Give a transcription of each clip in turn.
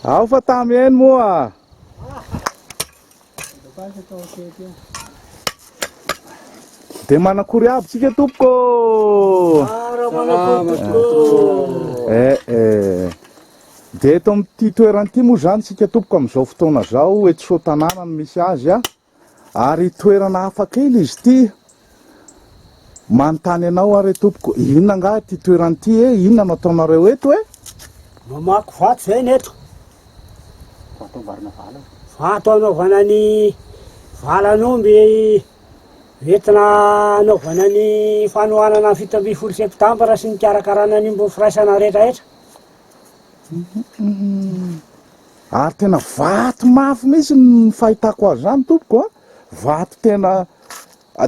Ao fa tamy eny moa. Dia manakory aby tsika tompoko. Eh eh. Dia eto amin'ity toerana ity moa izany tsika tompoko amin'izao fotoana izao eto Soatanàna no misy azy a. Ary toerana hafa kely izy ity. Manontany anao aho re tompoko, inona angaha ity toerana ity e? Inona no ataonareo eto e? Mamaky vato izay ny eto. Vato anaovana ny valan'omby entina anaovana ny fanohanana ny 17 septambra sy ny fikarakarana ny omby firaisana rehetrarehetra. Ary tena vato mafy mihitsy ny fahitako azy izany tompoko a! Vato tena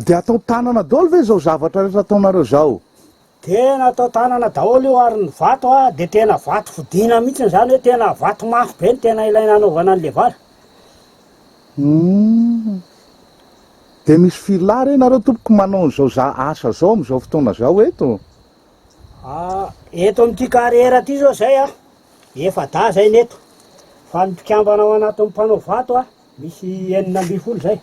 dia atao tanana daholo ve izao zavatra rehetra ataonareo izao? Tena atao tanana daholo io ary ny vato a dia tena vato fodiana mihitsy izany hoe tena vato mafy be no tena ilaina anaovana an'le vala. Humm. Dia misy firy lahy re nareo tompoko manao an'izao za asa zao amin'izao fotoana zao eto? Ah, eto amin'ity carrière ity zao zay a, efa-dahy zay ny eto, fa ny mpikambana ao anatin'ny mpanao vato a, misy 16 zay.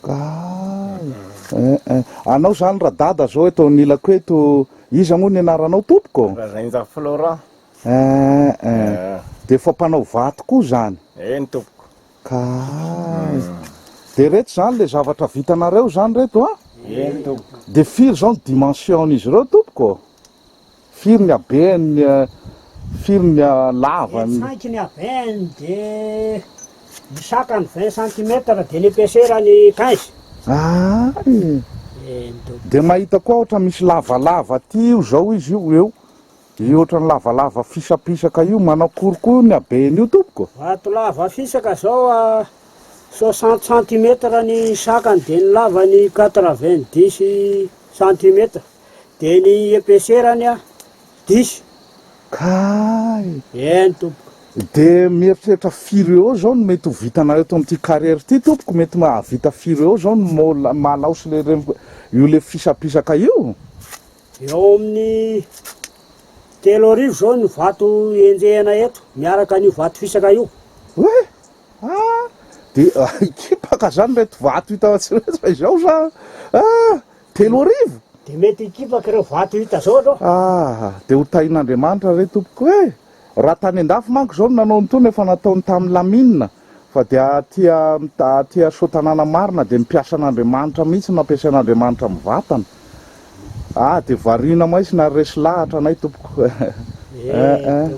Kay. Eh, eh. Anao zany radada zao eto anilako eto, iza moa ny anaranao tompoko? Razainjafy Florent. Eh, eh. Dia efa mpanao vato koa zany? Eny tompoko. Kay. Dia reto zany le zavatra vitanareo zany reto a? Eny tompoko. Dia firy zao ny dimension-n'izy ireo tompoko? Firy ny habeny, firy ny lavany? Vingt-cinq ny habeny de ny sakany vingt centimètres de ny épaisseur-ny quinze. Ay! Eny tompoko. Dia mahita koa ohatra misy lavalava aty io zao izy io eo. Io ohatran'ny lavalava fisapisaka io, manao akory koa ny habeny io tompoko? Vato lava fisaka zao a soixante centimètres ny sakany de ny lavany quatre-vingt-dix centimètres de ny épaisseur-ny a dix. Kay! Eny tompoko. De mieritreritra firy eo zao no mety ho vitanareo eto amin'ity carrière ity tompoko? Mety mahavita firy eo zao ny malaosy le io le fisapisaka io? Eo amin'ny 3000 izao ny vato enjehina eto miaraka an'io vato fisaka io. Hoe? Ah! Dia hikipaka zany ireto vato hita atsy ireto fa izao sa? Ah! 3000? Dia mety hikipaka ireo vato hita zao aloha. Ah! Dia ho tahin'Andriamanitra re tompoko e! Raha tany an-dafy manko izao no nanao an'itony efa nataony tamin'ny lamine fa dia aty aty Soatanàna marina dia ny mpiasan'Andriamanitra mihitsy no ampiasain'Andriamanitra mivantana. Ah dia variana maisina ary resy lahatra anay tompoko eh eh.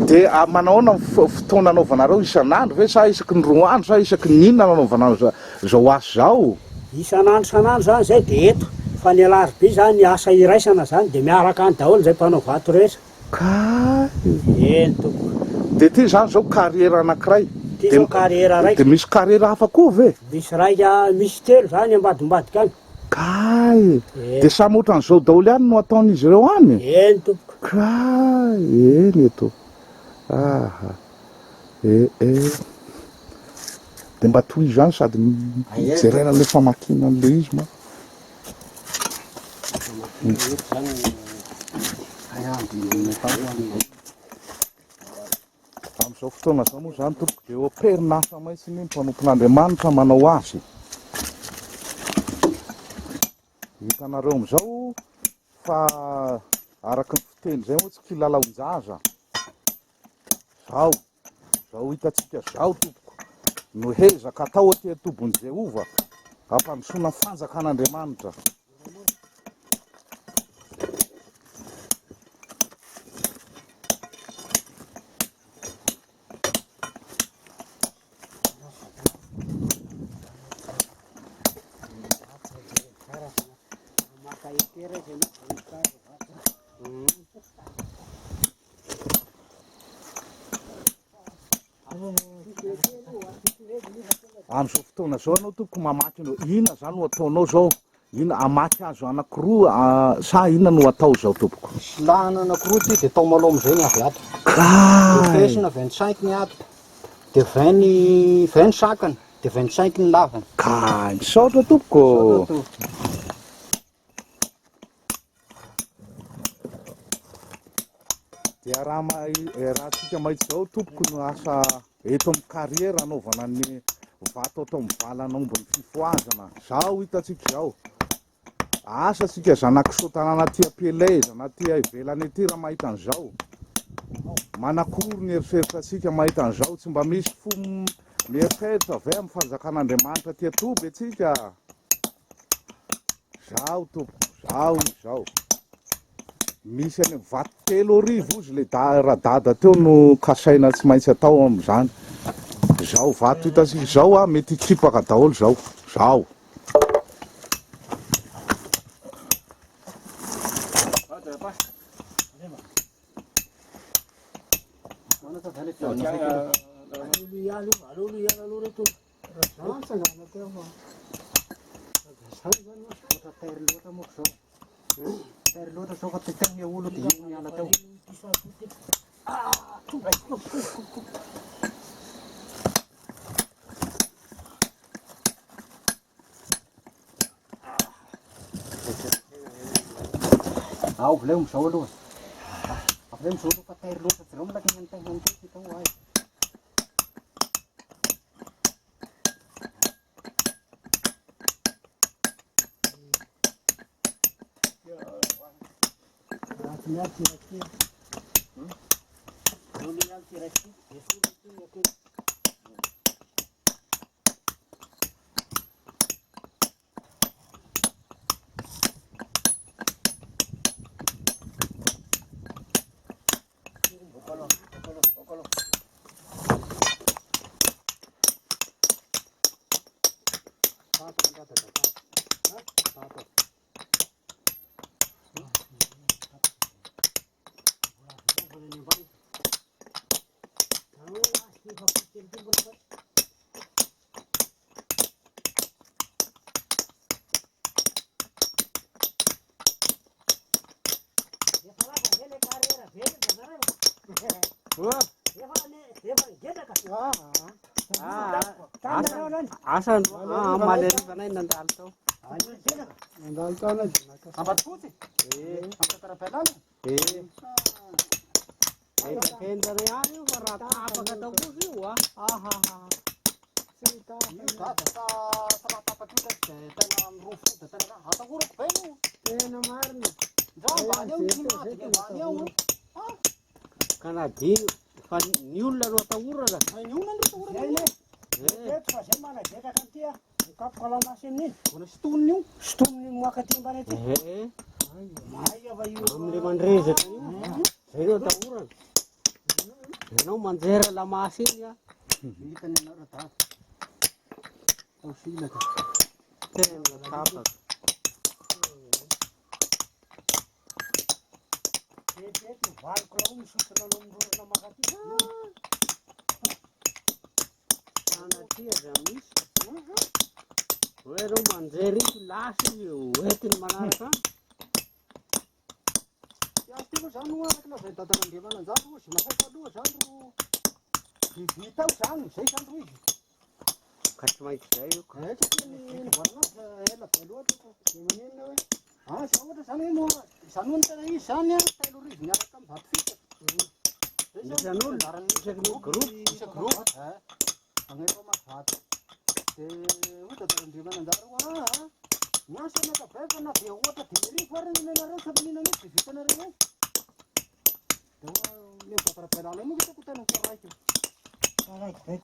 Dia manahoana ny fotoana anaovanareo isan'andro ve sa isaky ny roa andro sa isaky ny inona no anaovanareo izao asa izao? Isan'andro isan'andro izany izay dia eto fa ny alarobia izany asa iraisana izany dia miaraka any daholo izay mpanao vato rehetra. Kay! Eny tompoko. Dia ity izany izao carrière anankiray. Ity izao carrière raika. Dia misy carrière hafa koa ve? Misy raika, misy telo izany ambadimbadika any. Kay! Eny. Dia samy ohatran'izao daholo ihany no ataon'izy ireo any? Eny tompoko. Kay! Eny e tompoko. Aha. Eh eh. Dia mba tohizo ihany sady jerena ilay famakiana an'ilay izy manko. Amin'izao fotoana izao moa izany tompoko dia eo am-perinasa mihitsy ny mpanompon'Andriamanitra manao azy. Hitanareo amin'izao fa araka ny fiteny izay moa tsy kilalaon-jaza. Zao, zao hitantsika zao tompoko, no hezaka atao aty an-tobin'i Jehovah hampandrosoana ny fanjakan'Andriamanitra. Amin'izao fotoana izao ianao tompoko mamaky an'ireo, inona izany no ataonao izao? Inona, hamaky hazo anankiroa sa inona no atao izao tompoko? Silahana anankiroa ity dia tao-malao amin'izay ny avy ato. Kay! Refesina 25 ny ato, dia 20 ny 20 ny sakany, dia 25 ny lavany. Kay! Misaotra tompoko! Misaotra tompoko. Dia raha raha tsika mahita izao tompoko no asa eto amin'ny carrière anaovana ny vato atao amin'ny valan'omby ny fifohazana. Zao hitantsika izao. Asa tsika zanak'isoa tanàna aty am-pielezana aty ivelany aty raha mahita an'izao. Manakory ny eritreritra antsika mahita an'izao. Tsy mba misy fo mieritreritra ve amin'ny fanjakan'Andriamanitra aty an-toby antsika? Zaho tompoko, zaho izy zao. Misy any vato 3000 ozy le da radada teo no kasaina tsy maintsy atao amin'izany. Zao vato hitantsika zao a mety hikipaka daholo zao. Zao. Ao voleo amizao aloha. Avoleo amizao aloha fa tairo loatra jereo malaka ny an'ny tain'ny tety tao ay. Asa omaly hariva anay nandalo tao. Nandalo tao anay dia naka. Ambatofotsy? Eh. Ambatarabailala? Eh. Henjana ihany io fa raha tapaka tao kosa io a. Ahaha. Io dada fa fa raha tapaka io dia tena mirofoda tena raha atahorako be io. Tena marina. Ndra ambany ao ny maty ny ambany ao. Ka nadio fa ny olona no atahorana. Ny olona no atahorana. Eh. Eto fa zay managetraka an'ity a. Mikapoka lamasy amin'iny. Mbola sintoniny io. Sintoniny moaka aty ambany aty. Eh. Mahay ava io. Amin'le mandrezaka io. Zay no atahorana. Ianao manjera lamasy iny a. Vita ny anao dada. Tao silaka. Tena tapaka. Eto 8 kilao misintona anao mirorona makaty. Sanatria aza misy. Hoe ianao manjera iny lasa izy hoentiny manaraka any. Ty azy ty moa zany no araka lazain'i dada Randriamananjara hozy mahay taloha zany ro vita ao zany zay zany ro izy. Ka tsy maintsy zay io ka. Eh satria ny nivoarana azy ela be loatra ka. Dia maninona hoe ah zao ohatra zany hoe moa zany hoe ny tena izy zany a 3000 miaraka amin'ny vato fisaka. Zay zany Isan'olona, isaky ny groupe. Isa groupe. Eh. Agnefa mahazato. Dia hoy dada Randriamananjara hoe ah ny asa ny akabe fa na dia ohatra 5000 ary ny omenareo tsy maninona mihitsy dia vitanareo eo. Dia hoe le mivatara-belala iny moa hitako tena taraiky io. Taraiky be.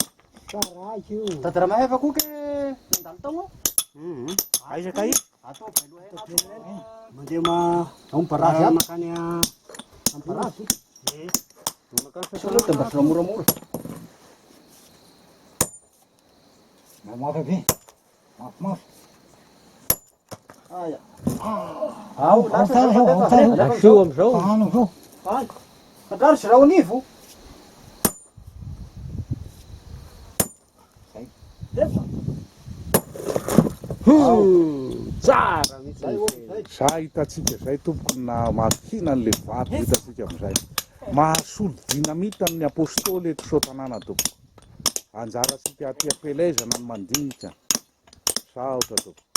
Taraiky io. Dada Ramahefa koa ke nandalo tao moa? Aiza ka io? Atao be loha hena ato. Mandeha ma Ao amin'ny barazy ato. makany a Amin'ny barazy. Eh. Makany Sao aloha dia mba zao moramora. Mafy be. Mafimafy. Aya. Ao, lasa zao, ao, alefa, ao, alefa Asio amizao. Fahano zao. Ay. Fandraro zirao anivo. Zay. Hum, tsara mihitsy ny teny. Zay hitantsika zay tompoko ny namakiana an'le vato hitantsika amizay. Mahasolo dynamite ny apostoly eto Soatanàna tompoko. Anjarantsika aty am-pielezana ny mandinika. Misaotra tompoko.